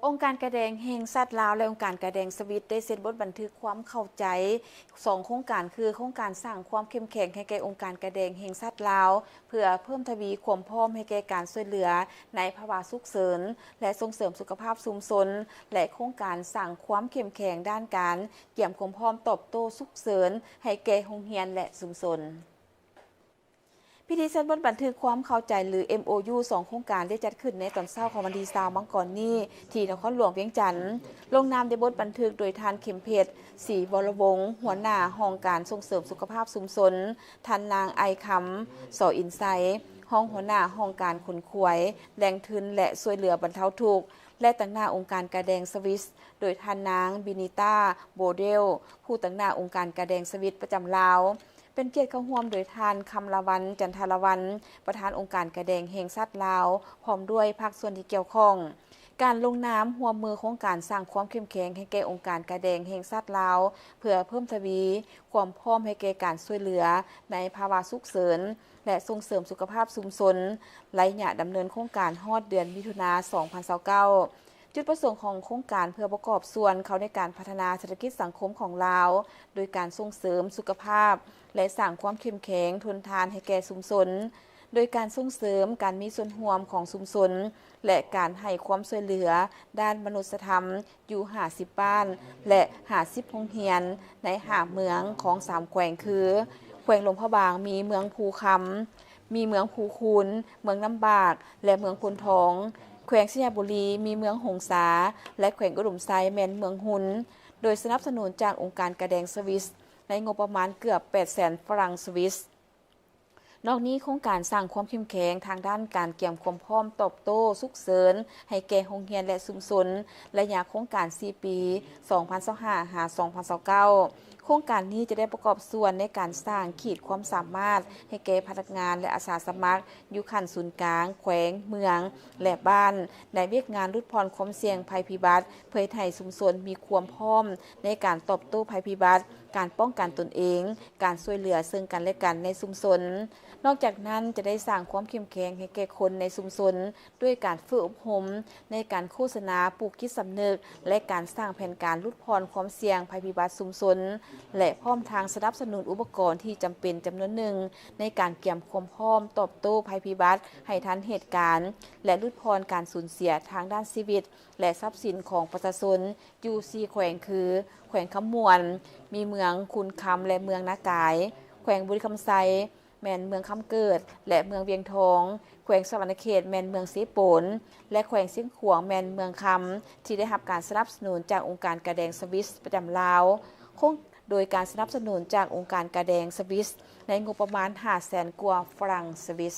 ອົງການກາແດງແຫ່ງຊາດລາວ ແລະ ອົງການກາແດງສະວິດ ໄດ້ເຊັນບົດບັນທຶກຄວາມເຂົ້າໃຈ ສອງໂຄງການ ຄື ໂຄງການສ້າງຄວາມເຂັ້ມແຂງໃຫ້ແກ່ອົງການກາແດງແຫ່ງຊາດລາວ ເພື່ອເພີ່ມທະວີຄວາມພ້ອມໃຫ້ແກ່ການຊ່ວຍເຫຼືອໃນພາວະສຸກເສີນ ແລະ ສົ່ງເສີມສຸຂະພາບຊຸມຊົນ ແລະ ໂຄງການສ້າງຄວາມເຂັ້ມແຂງດ້ານການກຽມຄວາມພ້ອມຕອບໂຕ້ສຸກເສີນໃຫ້ແກ່ໂຮງຮຽນ ແລະ ຊຸມຊົນ. ພິທີເຊັນບົດບັນທຶກຄວາມເຂົ້າໃຈ ຫຼື ເອັມໂອຢູ ສອງໂຄງການໄດ້ຈັດຂຶ້ນໃນຕອນເຊົ້າຂອງວັນທີຊາວມັງກອນນີ້ ທີ່ນະຄອນຫຼວງວຽງຈັນ. ລົງນາມໃນບົດບັນທຶກໂດຍທ່ານ ເຂັມເພັດ ສີວໍລະວົງ ຫົວໜ້າຫ້ອງການສົ່ງເສີມສຸຂະພາບຊຸມຊົນ, ທ່ານນາງ ໄອຄຳ ສໍອິນໄຊ ຮອງຫົວໜ້າຫ້ອງການຂົນຂວາຍ, ແຫຼ່ງທຶນ ແລະ ຊ່ວຍເຫຼືອບັນເທົາທຸກ ແລະ ຕາງໜ້າອົງການກາແດງສະວິດ ໂດຍທ່ານນາງ ບິນິຕາ ໂບເດວ ຜູ້ຕາງໜ້າອົງການກາແດງສະວິດປະຈຳລາວ. ເປັນກຽດເຂົ້າຮ່ວມໂດຍທ່ານ ຄຳລະວັນ ຈັນທາລະວັນ ປະທານອົງການກາແດງແຫ່ງຊາດລາວ ພ້ອມດ້ວຍພາກສ່ວນທີ່ກ່ຽວຂ້ອງ. ການລົງນາມຮ່ວມມືໂຄງການສ້າງຄວາມເຂັ້ມແຂງໃຫ້ແກ່ອົງການກາແດງແຫ່ງຊາດລາວ ເພື່ອເພີ່ມທະວີຄວາມພ້ອມໃຫ້ແກ່ການຊ່ວຍເຫຼືອໃນພາວະສຸກເສີນ ແລະ ສົ່ງເສີມສຸຂະພາບຊຸມຊົນ ໄລຍະດຳເນີນໂຄງການຮອດເດືອນມິຖຸນາ ສອງພັນຊາວເກົ້າ. ຈຸດປະສົງຂອງໂຄງການເພື່ອປະກອບສ່ວນເຂົ້າໃນການພັດທະນາເສດຖະກິດສັງຄົມຂອງລາວ ໂດຍການສົ່ງເສີມສຸຂະພາບ ແລະ ສ້າງຄວາມເຂັ້ມແຂງທົນທານໃຫ້ແກ່ຊຸມຊົນ ໂດຍການສົ່ງເສີມການມີສ່ວນຮ່ວມຂອງຊຸມຊົນ ແລະ ການໃຫ້ຄວາມຊ່ວຍເຫຼືອດ້ານມະນຸດສະທຳຢູ່ຫ້າສິບບ້ານ ແລະ ຫ້າສິບໂຮງຮຽນໃນຫ້າເມືອງຂອງສາມແຂວງຄື ແຂວງຫຼວງພະບາງມີເມືອງພູຄຳ, ມີເມືອງພູຄູນ, ເມືອງນ້ຳບາກ ແລະ ເມືອງໂພນທອງ, ແຂວງໄຊຍະບູລີມີເມືອງຫົງສາ ແລະ ແຂວງອຸດົມໄຊແມ່ນເມືອງຮຸນ ໂດຍສະໜັບສະໜູນຈາກອົງການກາແດງສະວິດ ໃນງົບປະມານເກືອບແປດແສນຝຣັ່ງສະວິດ. ນອກນີ້, ໂຄງການສ້າງຄວາມເຂັ້ມແຂງທາງດ້ານການກຽມຄວາມພ້ອມຕອບໂຕ້ສຸກເສີນໃຫ້ແກ່ໂຮງຮຽນ ແລະ ຊຸມຊົນ ໄລຍະໂຄງການສີ່ປີ ສອງພັນຊາວຫ້າ ຫາ ສອງພັນຊາວເກົ້າ. ໂຄງການນີ້ຈະໄດ້ປະກອບສ່ວນໃນການສ້າງຂີດຄວາມສາມາດໃຫ້ແກ່ພະນັກງານ ແລະ ອາສາສະໝັກຢູ່ຂັ້ນສູນກາງ, ແຂວງ, ເມືອງ ແລະ ບ້ານ ໃນວຽກງານຫຼຸດຜ່ອນຄວາມສ່ຽງໄພພິບັດ ເພື່ອເຮັດໃຫ້ຊຸມຊົນມີຄວາມພ້ອມໃນການຕອບໂຕ້ໄພພິບັດ, ການປ້ອງກັນຕົນເອງ, ການຊ່ວຍເຫຼືອເຊິ່ງກັນແລະກັນໃນຊຸມຊົນ. ນອກຈາກນັ້ນ, ຈະໄດ້ສ້າງຄວາມເຂັ້ມແຂງໃຫ້ແກ່ຄົນໃນຊຸມຊົນ ດ້ວຍການຝຶກອົບຮົມໃນການໂຄສະນາ, ປູກຈິດສຳນຶກ ແລະ ການສ້າງແຜນການຫຼຸດຜ່ອນຄວາມສ່ຽງໄພພິບັດຊຸມຊົນ ແລະ ພ້ອມທັງສະໜັບສະໜູນອຸປະກອນທີ່ຈຳເປັນຈຳນວນໜຶ່ງ ໃນການກຽມຄວາມພ້ອມຕອບໂຕ້ໄພພິບັດໃຫ້ທັນເຫດການ ແລະ ຫຼຸດຜ່ອນການສູນເສຍທາງດ້ານຊີວິດ ແລະ ຊັບສິນຂອງປະຊາຊົນຢູ່ສີ່ແຂວງຄື ແຂວງຄຳມ່ວນ ມີເມືອງຄຸນຄຳ ແລະ ເມືອງນາກາຍ, ແຂວງບໍລິຄຳໄຊ ແມ່ນເມືອງຄຳເກີດ ແລະ ເມືອງວຽງທອງ, ແຂວງສະຫວັນນະເຂດ ແມ່ນເມືອງເຊໂປນ ແລະ ແຂວງຊຽງຂວາງ ແມ່ນເມືອງຄຳ ທີ່ໄດ້ຮັບການສະໜັບສະໜູນຈາກອົງການກາແດງສະວິດປະຈຳລາວ ໂດຍການສະໜັບສະໜູນຈາກອົງການກາແດງສະວິດ ໃນງົບປະມານຫ້າແສນກວ່າຝຣັ່ງສະວິດ.